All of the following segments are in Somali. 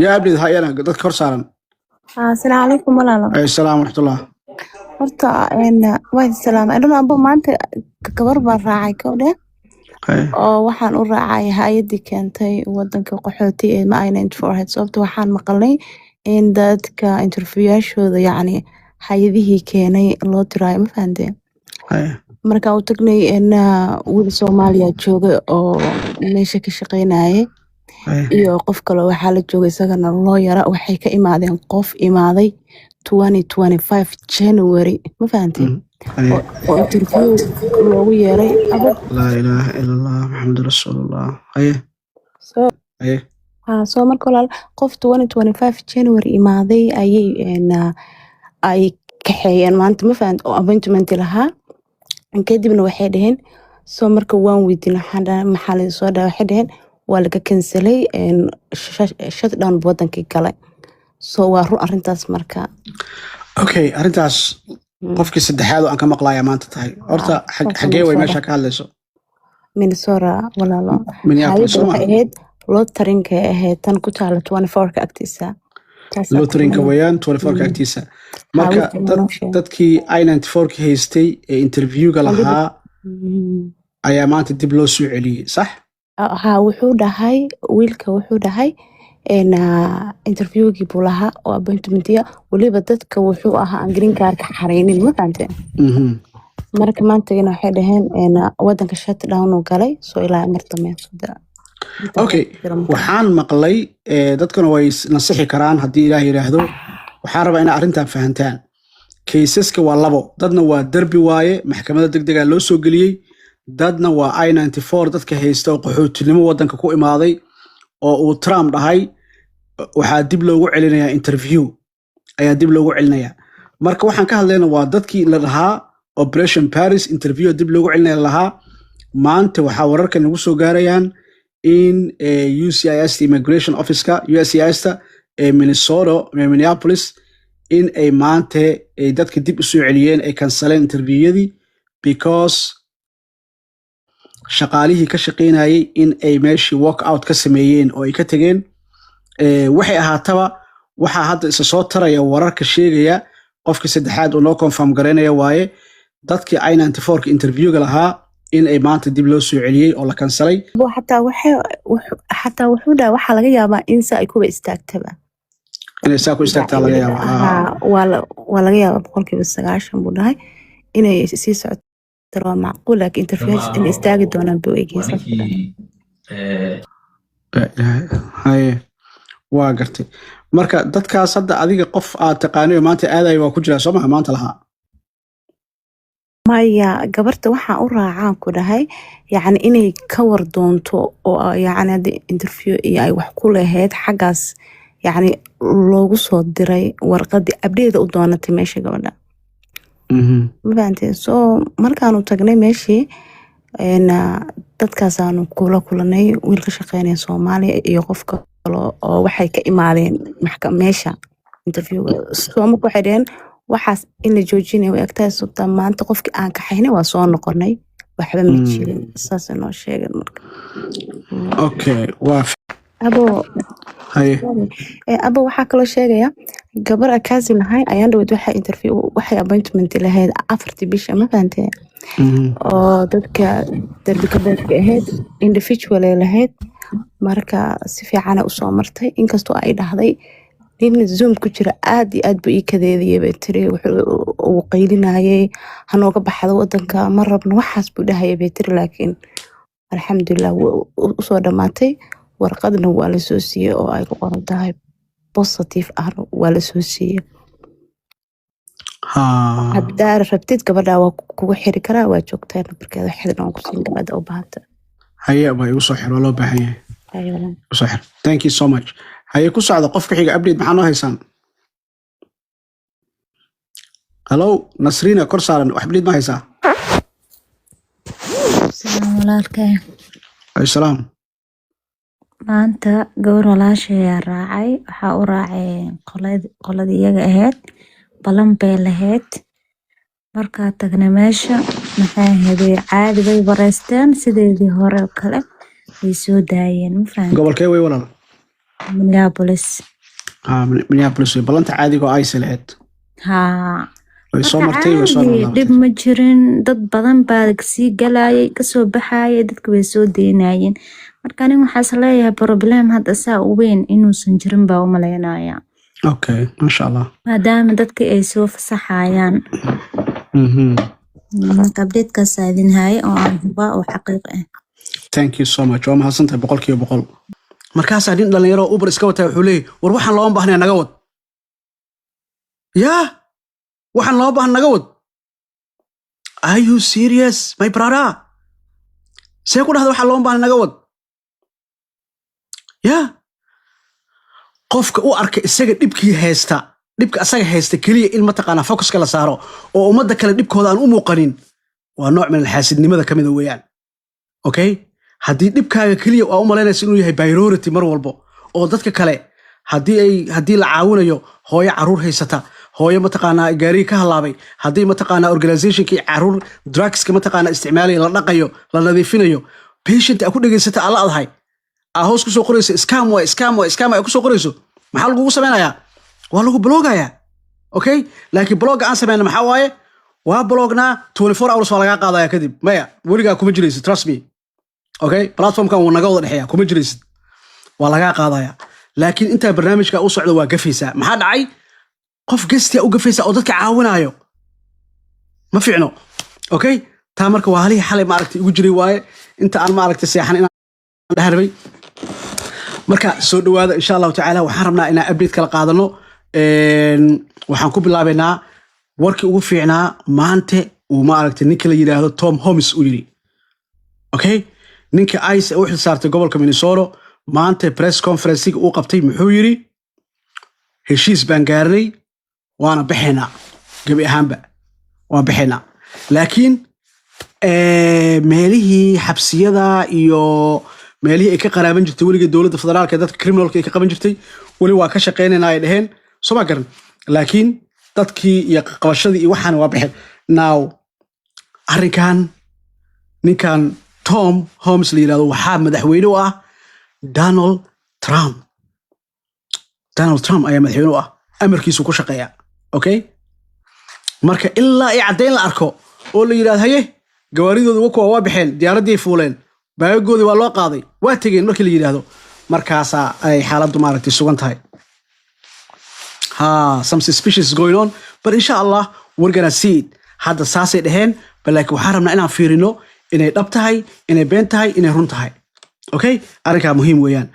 Yaa update hayana dadka kor saaran? Asalaamu calaykum, walaalo. Ay salaam waraxmatullah. Horta waa idin salaamay dhan abo. Maanta gabar baan raacay, kowdhe, oo waxaan u raacay hay-adii keentay wadanka qaxooti ee ma I-94 ahayd, sababta waxaan maqalnay in dadka interviewyaashooda, yacni hay-adihii keenay, loo diraayo, ma fahanteen? Marka u tagnay wiil Soomaaliya joogay oo meesha ka shaqeynayay iyo qof kale waxaa la joogay isagana loo yara. Waxay ka imaadeen qof imaaday 2025 January, ma fahanteen? Oo interview loogu yeeray abo. Laa ilaaha ila Allah, Maxamed rasuulullah. Haye. So Haye. Ha, soo marka walaal, qof 2025 January imaaday ayay ay kaxeeyeen maanta, ma fahant, oo appointment lahaa. Kadibna waxay dhaheen, soo marka waan weydiin, waxaan dhahay, "Maxaa la soo dhahay?" Waxay dhaheen waa laga cancelay, shutdown wadankii galay. So waa run arrintaas marka? Okay, arrintaas qofkii saddexaad oo aan ka maqlaaya maanta tahay horta. Saas xagee way Minnesota. Meesha ka hadlayso? Minnesota, walaalo. Minneapolis? Hay'adda Soo waxay maha? ahayd Lutheranka ahayd, tan ku taala 24ka agtiisa. Taasaa ku Lutheranka qoran. weeyaan, 24ka agtiisa. Marka wiilka dad noo sheegay. Dadkii I-94ka haystay ee interviewga Weliba lahaa ayaa maanta dib loo soo celiyey, sax? Ha, wuxuu dhahay wiilka, wuxuu dhahay interviewgii buu lahaa oo appointmentiya, weliba dadka wuxuu ahaa aan green cardka xareynin, ma fahanteen? Marka maantagana waxay dhaheen wadanka shutdown uu galay, soo ilaa mar dambe Okay, waxaan maqlay, dadkuna way nasixi karaan haddii Ilaah yidhaahdo. Waxaan rabaa inaa arrintan fahantaan. Caseska waa labo: dadna waa derbi waaye, maxkamadda deg degaa loo soo geliyey; dadna waa I-94 dadka haysta oo qaxootinimo waddanka ku imaaday oo uu Trump dhahay waxaa dib loogu celinayaa, interview ayaa dib loogu celinayaa. Marka waxaan ka hadlayna waa dadkii la dhahaa Operation Paris, interview dib loogu celinaya lahaa. Maanta waxaa wararka nagu soo gaarayaan in UCIS, immigration officeka USCIS ta ee Minnesota ee Minneapolis, in ay maanta ay dadka dib u soo celiyeen, ay canceleen interviewyadii, because shaqaalihii ka shaqaynayay in ay meeshii walk out ka sameeyeen oo ay ka tegeen. Waxay ahaataba, waxaa hadda isa soo taraya wararka sheegaya, qofkii saddexaad oo noo confirm garaynaya waaye, dadkii I-94ka interviewga lahaa in ay maanta dib loo soo celiyey oo la cancelay. Xataa waxay xataa wuxuu dhahay waxaa laga yaabaa in sa ay kuba istaagtaba. Inay saa ku istaagtaa laga yaaba. Haa, waa laga yaabaa, 90% buu dhahay inay sii socoto waa macquul, laakiin interviews inay istaagi doonaan buu waa eegaysaa. Ninkii Haye, waa gartay. Marka dadkaas hadda adiga qof aad taqaanayo maanta aadayo waa ku jiraa, soo maha, maanta lahaa? Maya, gabarta waxaan u raacaan ku dhahay, yacni inay ka war doonto oo yacni hadda interview iyo ay wax ku lahayd xaggaas, yacni loogu soo diray warqadii abdheeda u doonatay meesha gabadha, ma fahanteen? So markaanu tagnay meeshii dadkaasaanu kula kulanay, wiil ka shaqeynaya Soomaaliya iyo qof kale oo waxay ka imaadeen meesha interviewga. So marka waxay dhaheen waxaas in la joojinaya way egtahay, sababtaa maanta qofkii aan kaxaynay waa soo noqonay, waxba ma jirin, saasay noo sheegeen marka. Okay, waa Abo. Haye. Abo, waxaa kaloo sheegaya gabar akaasi nahay ayaan dhaweyd waxay interview, waxay appointment lahayd 4-tii bisha, ma fahantee? Oo dadka darbi kaboodka ahayd, individual ay lahayd. Marka si fiicana usoo martay, inkastoo ay dhahday nin Zoom ku jira aad iyo aad buu ii kadeediyay, bay tiri. Wuxuu uu qaylinayay, "Hanooga baxdo wadanka, ma rabno," waxaas buu dhahayay, bay tiri. Laakiin alxamdulilah, wuu usoo dhamaatay, warqadna waa lasoo siiyey oo ay ku qoran tahay positive ahna waa lasoo siiyey. Haddaa rabtid gabadha waa kugu xiri karaa, waa joogtaa, nambarkeeda xidhan waan ku siin gabadha u baahanta. Haye, baa igu soo xir, waa loo baahan yahay. Haye, walaal. Igu soo xir, thank you so much. Haye, ku socda qofka xiga. Update maxaa noo haysaan? Hello, Nasrina kor saaran, wax update ma haysaa? Salaam, walaalkay. Ay salaam. Maanta gabar walaashay ayaa raacay. Waxaa u raacay qoladii iyaga ahayd, ballan bay lahayd. Markaa tagnay meesha, maxay ahayd, caadi bay bareysteen, sideedii hore oo kale way soo daayeen, ma fahamtay? Gobolkee way, walaal? Minneapolis. Ah, Minneapolis wey ballanta caadiga oo ICE lahayd. Haa. Way soo Marka martay, way soo caadi, dhib laalaabatay. ma jirin. Dad badan baa sii galayay, kasoo baxayay, dadka way soo deynayeen. Marka aniga waxaas leeyahay problem hadda saa u weyn inuusan jirin baa u malaynaya, Okay, maasha Allah. maadaama dadka ay soo fasaxayaan. Marka updatekaas idin haye oo aan hubaa oo xaqiiq ah. Thank you so much, waa mahadsantahay 100%. Markaasaa nin dhalinyaro Uber iska wataa wuxuu leeyahy, "War, waxaan looma baahnaya, naga wad." Yaa, waxaan looma baahna, naga wad. Are you serious, my brother? See ku dhahda waxaan looma baahna, naga wad? Yaa, qofka u arka isaga dhibkii haysta, dhibka asaga haysta keliya in mataqaanaa focuska la saaro oo ummadda kale dhibkooda aan u muuqanin, waa nooc min alxaasidnimada ka mida weeyaan. Okay, haddii dhibkaaga keliya waa u malaynaysa inuu yahay priority mar walbo, oo dadka kale haddii la caawinayo, hooyo caruur haysata, hooyo mataqaanaa gaarigii ka halaabay, haddii mataqaanaa organizationkii caruur drugska mataqaanaa isticmaalaya la dhaqayo, la nadiifinayo, patient aa ku dhegaysata alla adahay, aa hoos kusoo qorayso "Scam waay, scam waay, scam waay" kusoo qorayso, maxaa lagugu samaynayaa? Waa lagu blockayaa. Okay, laakiin blockga aan sameyna maxaa waaye? Waa blocknaa, 24 hours waa lagaa qaadaya kadib. Maya, weligaa kuma jiraysid, trust me. Okay, platformkan wuu naga wada dhexeeya, kuma jiraysid, waa lagaa qaadaya. Laakiin intaa barnaamijka u socda waa gafaysaa. Maxaa dhacay? Qof gestia u gafaysa oo dadka caawinayo, ma fiicno. Okay, taa marka waa halihii xalay maaragtay igu jiray waaye, inta aan maaragtay seexan inaan dhaharbay. Marka soo dhawaada, insha Allahu tacaala waxaan rabnaa inaan update kala qaadano. Waxaan ku bilaabaynaa warkii ugu fiicnaa maante uu maaragtay ninka la yidhaahdo Tom Homan uu yidhi. Okay, ninka ICE u xil saartay gobolka Minnesota maanta press conferencega uu qabtay muxuu yidhi? "Heshiis baan gaarnay, waana baxaynaa, gebi ahaanba waan baxaynaa." Laakiin meelihii xabsiyada iyo meelihii ay ka qaraaban jirtay weligeed dowladda federaalka ee dadka criminalka ay ka qaban jirtay, weli waa ka shaqaynaynaa ay dheheen. Soo ma garan? Laakiin dadkii iyo qabashadii iyo waxaan waa baxeen. Now, arrinkan ninkan Tom Homan la yidhahdo waxaa madaxweyne u ah Donald Trump. Donald Trump ayaa madaxweyne u ah, amarkiisu ku shaqeeya. Okay, marka ilaa ay caddayn la arko oo la yidhahdo, "Haye, gawaaridooda kuwa waa baxeen, diyaaraddii fuuleen, baagagoodii waa loo qaaday, waa tegeen," markii la yidhaahdo, markaasaa ay xaaladdu maaragtay sugan tahay. Ha, some suspicious is going on, but insha Allah we're gonna see it. Hadda saasay dhaheen ba, laakiin waxaan rabnaa inaan fiirino inay dhab tahay, inay been tahay, inay run tahay. Okay, arrinkaa muhiim weeyaan.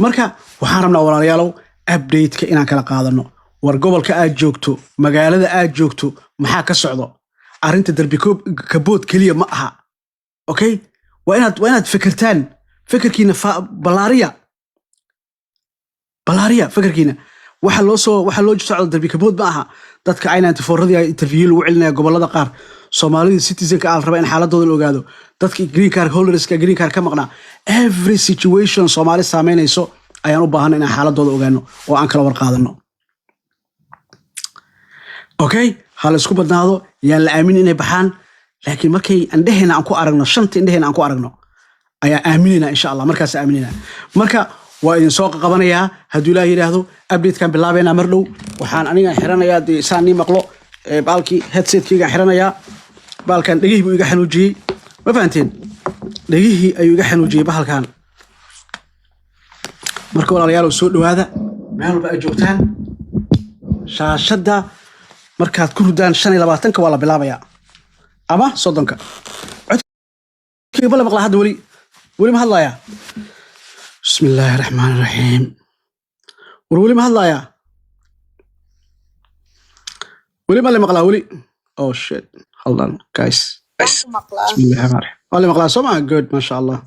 Marka waxaan rabnaa, walaalayaalow, update-ka inaan kala qaadano. War, gobolka aad joogto, magaalada aad joogto, maxaa ka socdo? Arrinta darbi kabood keliya ma aha. Okay, waa inaad fikirtaan, fikirkiina ballaariya, ballaariya fikirkiina. Waxa loo socdo darbi kabood ma aha. Dadka I-94-radii interview lagu celinaya gobolada qaar, Soomaalida citizenka aa la raba in xaaladooda la ogaado, dadka green card holderska, green card ka maqnaa, every situation Soomaali saameynayso ayaan u baahana inaan xaaladooda ogaano oo aan kala warqaadano. Okay, ha la isku badnaado, yaan la aamin inay baxaan, laakiin markay indheheena aan ku aragno, shanta indheheena aan ku aragno, ayaa aaminayna insha Allah, markaas aaminayna. Marka waa idin soo qabanayaa hadduu Ilaah yidhaahdo. Updatekan bilaabaynaa mar dhow. Waxaan anigan xiranayaa dee saan nii maqlo baalkii headsetkeygaan xiranayaa. Baalkan dhegihii buu iga xanuujiyey, ma fahanteen? Dhegihii ayuu iga xanuujiyey bahalkan. Marka walaalayaal, soo dhawaada meel walba aad joogtaan. Shaashadda markaad ku rudaan 25-ka waa la bilaabayaa ama 30-ka. Codkeyga ma la maqlaa hadda? Weli weli ma hadlayaa? Bismi illaahi raxmaan raxiim. War, weli ma hadlayaa? Weli ma la maqlaa weli? Oh shit, hold on guys. Bismi illahi raxmaan raxiim. Waa la maqlaa, soo maa? Good, maasha Allah.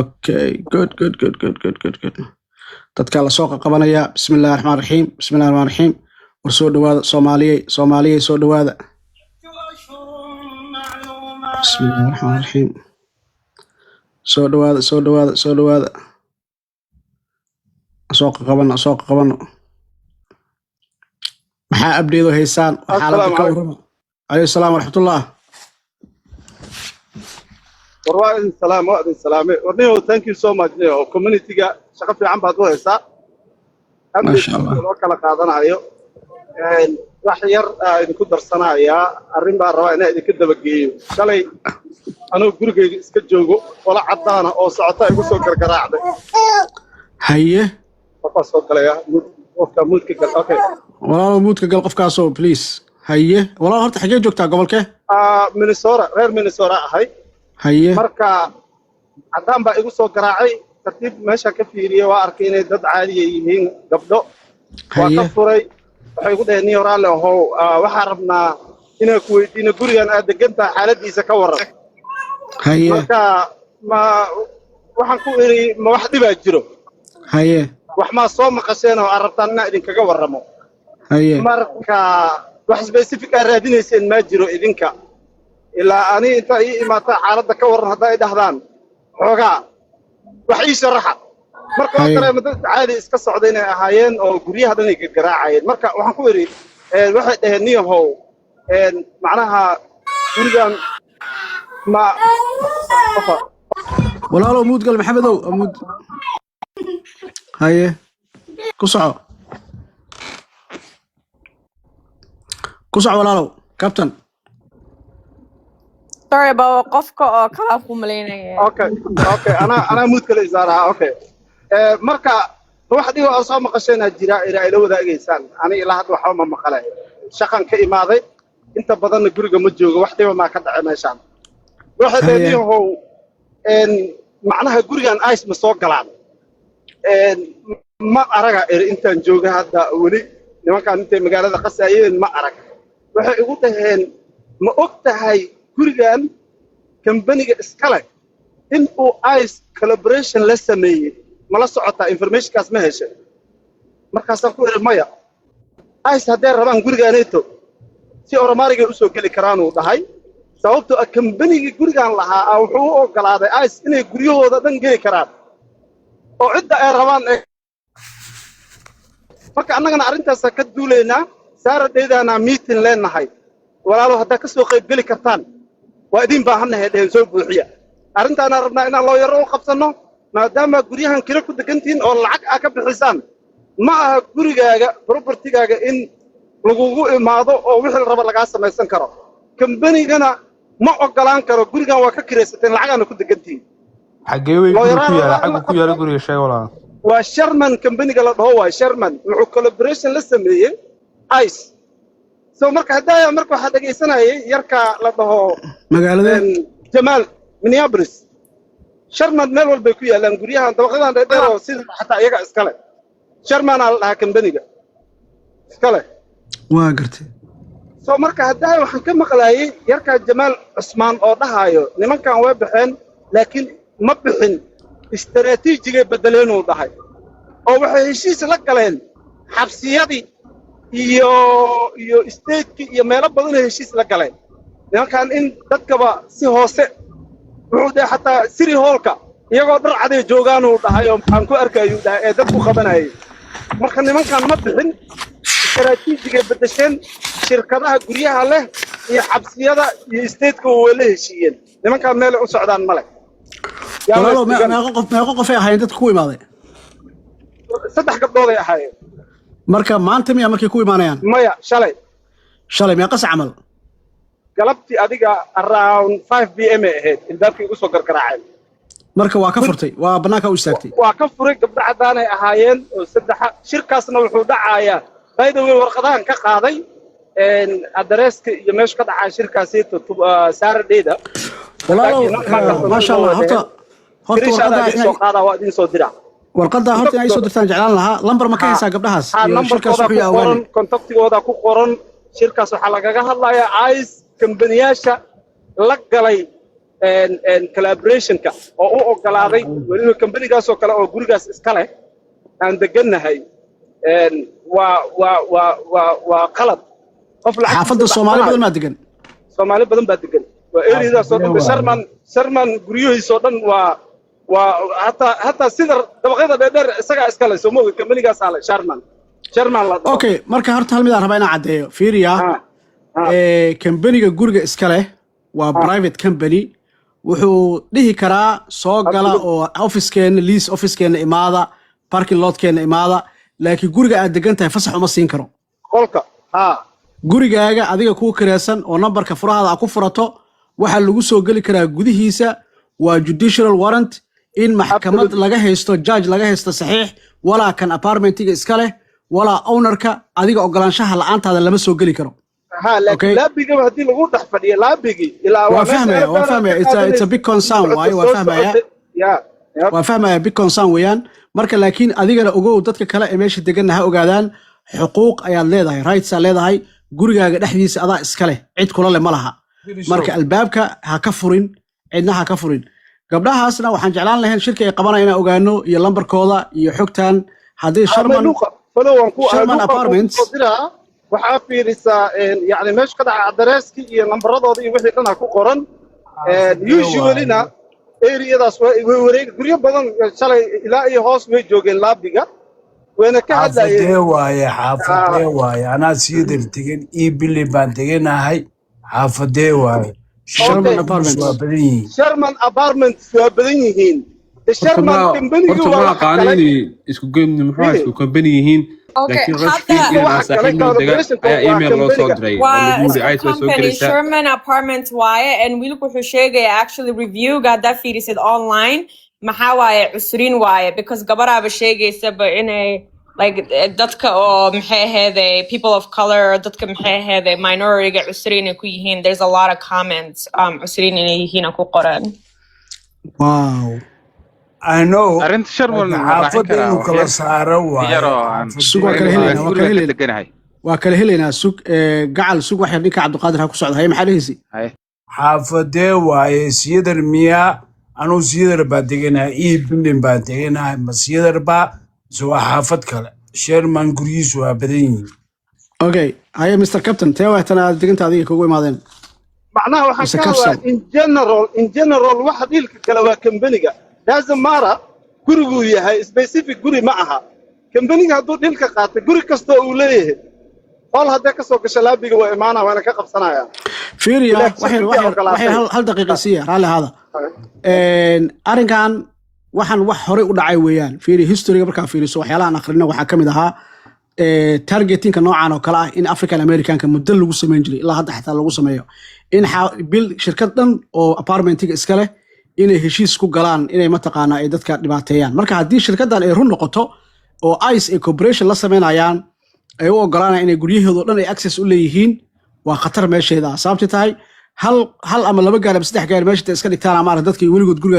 Okay, good, good, good, good, good, good, good. Dadkaa lasoo qabanaya. Bismi illahi raxmaan raxiim, bismi illahi raxmaan raxiim. War, soo dhawaada Soomaaliyey, Soomaaliyey, soo dhawaada. Bismi illahi raxmaan raxiim. Soo dhawaada, soo dhawaada, soo dhawaada. Soo qabano, soo qabano. Maxaa update oo haysaan? Xaaladda ka warrama. Calayhi salaam waraxmatullah. War, waa idin salaam, waa idin salaame. War niyow, thank you so much niyow. Community-ga shaqo fiican baad u haysaa. Maasha Allah. Loo kala qaadanayo. Wax yar aa idinku darsanayaa, arrin baan rabaa inaan idinka dabageeyo. Shalay anuu gurigayga iska joogo, qola caddaana oo socota igu soo gargaraacday. Qofkaa soo galaya, qofka mute-ka gal. Okay. Walaalo, mute-ka gal qofkaasoo, please. Haye walaalo, horta xagee joogtaa, gobolkee? Ah, Minnesota, reer Minnesota ahay. Marka caddaan baa igu soo garaacay. Tartiib meeshaan ka fiiriyey, waa arkay inay dad caadiya yihiin, gabdho. Waa ka furay. Waxay igu dhaheen, "Niyo raalle ahow, waxaan rabnaa inaan ku weydiino gurigan aad degan tahay xaaladiisa ka warran." Marka ma waxaan ku idhi, "Ma wax dhibaa jiro? Wax maa soo maqasheen oo aad rabtaan inaan idinkaga warramo?" Marka wax specific aad raadinayseen maa jiro idinka, ilaa ani intaa ii imaataa xaaladda ka warran haddaa i dhahdaan, xoogaa wax ii sharaxa. Marka waa dareema dad caadi iska socda inay ahaayeen oo guryaha dhan ay gargaraacayeen. Marka waxaan ku idhi, waxay dhaheen, "Niyahow, macnaha gurigan ma qofa." Walaalo, mute gal. Maxamedow, mute. Haye, ku soco, ku soco walaalow, captain. Sorry about qofka oo kala ku malaynaya. Okay, anaa mute kala isaaraha. Okay. Marka wax dhigo oo soo maqasheenaa jira ila ila wadaagaysaan? Ani ilaa hadda waxba ma maqalay, shaqan ka imaaday, inta badanna guriga ma joogo. Wax dhiba maa ka dhacay meeshaan? Waxay dhaheen, "Niyahow, macnaha gurigan ICE ma soo galaan?" "Ma araga," eri, "intaan jooga hadda weli nimankaan intay magaalada qasaayeen ma arag." Waxay igu dhaheen, "Ma og tahay gurigan kambaniga iskale in uu ICE collaboration la sameeyey? Ma la socotaa? Informationkaas ma heshay?" Markaasaan ku idhi, "Maya, ICE hadday rabaan gurigaaneeto si oromaarigay usoo geli karaanuu dhahay, sababtoo ah kambanigii gurigaan lahaa ah wuxuu u ogolaaday ICE inay guryahooda dhan geli karaan oo cidda ay rabaan. Marka annagana arrintaasaa ka duulaynaa. Saturday-daanaa meeting leenahay, walaalo, haddaa ka soo qayb geli kartaan waa idin baahannahay," dheheen. "Soo buuxiya. Arrintaanaa rabnaa inaan lawyer-o u qabsanno, maadaama guryahan kira ku degantihiin oo lacag aa ka bixisaan. Ma aha gurigaaga, property-gaaga, in lagugu imaado oo wixii la rabo lagaa samaysan karo. Kambanigana ma ogolaan karo. Gurigan waa ka kiraysateen, lacagaana ku degantihiin." Xagee wey guriga ku Lawyer-aan yaala? rabaa in la Xaggu ku yaala qabto. guriga, sheeg walaal. Waa Sherman, kambaniga la dhaho waay Sherman. Wuxuu collaboration la sameeyey ICE. So marka haddaaya marka waxaa dhegaysanayay yarka la dhaho Magaalada? Jamaal, Minneapolis. Sherman meel walbay ku yaalaan guryahan dabaqyadan dheer oo sida xataa iyaga iskale. Shermanaa la dhahaa kambaniga iskale. Waa gartay. So marka haddaaya waxaan ka maqlaayay yarkaa Jamaal Cusmaan oo dhahaayo, nimankan way baxeen laakiin ma bixin, istaraatiijigay bedeleenuu dhahay, oo waxay heshiis la galeen xabsiyadii iyo state-kii iyo meelo badanay heshiis la galeen nimankan, in dadkaba si hoose. Wuxuu dhahay xataa city hall-ka iyagoo dhar caday joogaanuu dhahay oo maxaan ku arkayuu dhahay ee dadku qabanayay. Marka nimankan ma bixin, istaraatiijigay beddesheen. Shirkadaha guryaha leh iyo xabsiyada iyo state-ka way la heshiiyeen. Nimankan meelay u socdaan male. Yaa la Walaalow, isdigan. meeqo qofay ahaayeen dadka ku imaaday? Saddex gabdhooday ahaayeen. Marka maanta miya markay ku imaanayaan? Maya, shalay. Shalay meeqa sac camal? Galabtii adiga around 5 p.m. ay ahayd ilbaabkii igu soo gargaraaceen. Marka waa ka furtay, waa bannaanka u istaagtay? Waa ka furay. Gabdho caddaanay ahaayeen oo saddexa. Shirkaasna wuxuu dhacayaa, by the way, warqadahan ka qaaday address-ka iyo meeshu ka dhacaa shirkaasi Saturday-da. Walaalow, maasha Allah. Horta warqadaha warqadda idin soo qaadaa, waa idin soo diraa. Warqadda horta inay soo dirtaan jeclaan lahaa. Lambar ma ka haysaa gabdhahaas Ha. iyo shirkaas? Nambarkooda Wuxuu ku yaa qoran, ogaanay. contact-igooda ku qoran. Shirkaas waxaa lagaga hadlayaa ICE kambaniyaasha la galay collaborationka oo u ogolaaday, weliba kambanigaasoo kale oo gurigaas iska leh aan degannahay. Waa qalad qof lacagtiisa Xaafadda Soomaali baxsanayo. badan maa degan? Soomaali badan baa degan, waa area-daas oo dhan. Sherman guryihiisoo dhan waa hataa sida dabaqyada dheerdheer isagaa iskale. Soo mooga kambanigaasaa le, Sherman la dhaho. Okay, marka horta hal midaan rabaa inaan caddeeyo, fiiriya. Kambaniga guriga iska leh waa private company. Wuxuu dhihi karaa soo gala oo office-keena, lease office-keena imaada, parking lot-keena imaada. Laakiin guriga aad degan tahay fasax uma siin karo. Qolka, ha. Gurigaaga adiga kuu kireysan oo nambarka furahaada aad ku furato, waxaa lagu soo geli karaa gudihiisa waa judicial warrant, in maxkamad laga haysto, judge laga haysto saxiix, walaa kan apartmentiga iska leh, walaa ownerka. Adiga ogolaanshaha la'aantaada lama soo geli karo. Ha, laakiin lobby-gaba haddii lagu dhex fadhiyo lobby-gii ilaa waa waa meesha fahmaya, waa fahmaya. It's a big concern waaye, waa soo fahmaya. socotay ya. Waa fahmaya, big concern weeyaan. Marka laakiin adigana ogow, dadka kale ee meesha deganna ha ogaadaan, xuquuq ayaad leedahay, rights aad leedahay. Gurigaaga dhexdiisa adaa iska leh, cid kula leh ma laha. Marka albaabka ha ka furin, cidna ha ka furin. Gabdhahaasna waxaan jeclaan lahayn shirka ay qabanaya inaan ogaano iyo lambarkooda iyo xogtan haddii Sherman Luuqa follow aan ku Sherman luuqa ku Apartments. soo diraa. Waxaa fiirisaa yani meesha ka dhaca addresskii iyo nambaradooda iyo wixii dhan ha ku qoran. Usuallyna areadaas way wareegi, guryo badan shalay ilaa iyo hoos way joogeen lobby-ga, wayna ka Xaafadee hadlayeen. waaye? Xaafadee waaye? Anaa Cedar tegan, io bili baan teganahay. Xaafadee waaye? Sherman Apartments. Waa badan yihiin. Sherman Apartments waa badan yihiin. The Horta Sherman ma company-gu horta waa ma waxa aqaano kale inay isku muxuu Really? isku company yihiin, Okay, laakiin hadda Rushfield inaan waxa kale saaxiib noo degan collaborationka ayaa waa email loo soo company-ga. diray oo Waa lagu yiri isku ICE waa soo company, gelaysaa. Sherman Apartments waaye. And wiilku wuxuu sheegaya, actually, reviewga haddaa fiirisid online, maxaa waaye, cusuriin waaye, because gabaraaba sheegaysaba inay like dadka oo maxay ahaydey people of color, dadka maxay ahaydey minority-ga cusuriin ay ku yihiin. There's a lot of comments cusuriin inay yihiin ku qoran. I know. Arrinta Sherman laakiin ma raacin xaafadda karaa inuu wax kala yar saaro waaye. yaroo aan Sug, waa kala Xaafadee helaynaa, waa kala guriga ka helaynaa. deganahay. Waa kala helaynaa, sug. Gacal, sug wax yar, ninka Cabdiqaadir ha ku socda. Haye, maxaa dhehaysi? Haye. Xaafadee waaye? Cedar miyaa? Anuu Cedar baa deganahay, io billin baan deganahay. Ma Cedar baa mise waa xaafad kale? Sherman guryihiisu waa badan yihiin. Okay, haye, Mr Captain, tee waa tan aad deganta adiga kugu imaadeen? Macnaha waxaan Mr. ka hadlaa Captain. in general waxa deal-ka kale waa company-ga. Doesn't matter guriguu yahay, specific guri ma aha. Company-ga hadduu deal-ka qaatay, guri kastoo uu leeyahay qol haddee kasoo gasha lobby-ga waa imaanaa, waana ka qabsanaya. Fiiriya. Ilaa wax yar, wax shirkadii yar, wax yar. ogolaatay. Hal daqiiqa siiya, raalli ahaada. Arrinkan waxaan wax horey u dhacay weeyaan. Fiiri, historyga markaa fiiriso, waxyaalahan akhrina waxaa ka mid ahaa targetingka noocan oo kale ah in African Americanka muddo lagu samayn jiray, ilaa hadda xataa lagu sameeyo, in bil shirkad dhan oo apartmentiga iska leh inay heshiis ku galaan inay mataqaanaa ay dadka dhibaateeyaan. Marka haddii shirkaddan ay run noqoto oo ICE ay cooperation la sameynayaan, ay u ogolaanayaan inay guryahooda dhan ay access u leeyihiin, waa khatar meesheeda ah. Sababtay tahay, hal hal ama laba gaar ama saddex gaar meesha intay iska dhigtaan ama arag dadka weligood guriga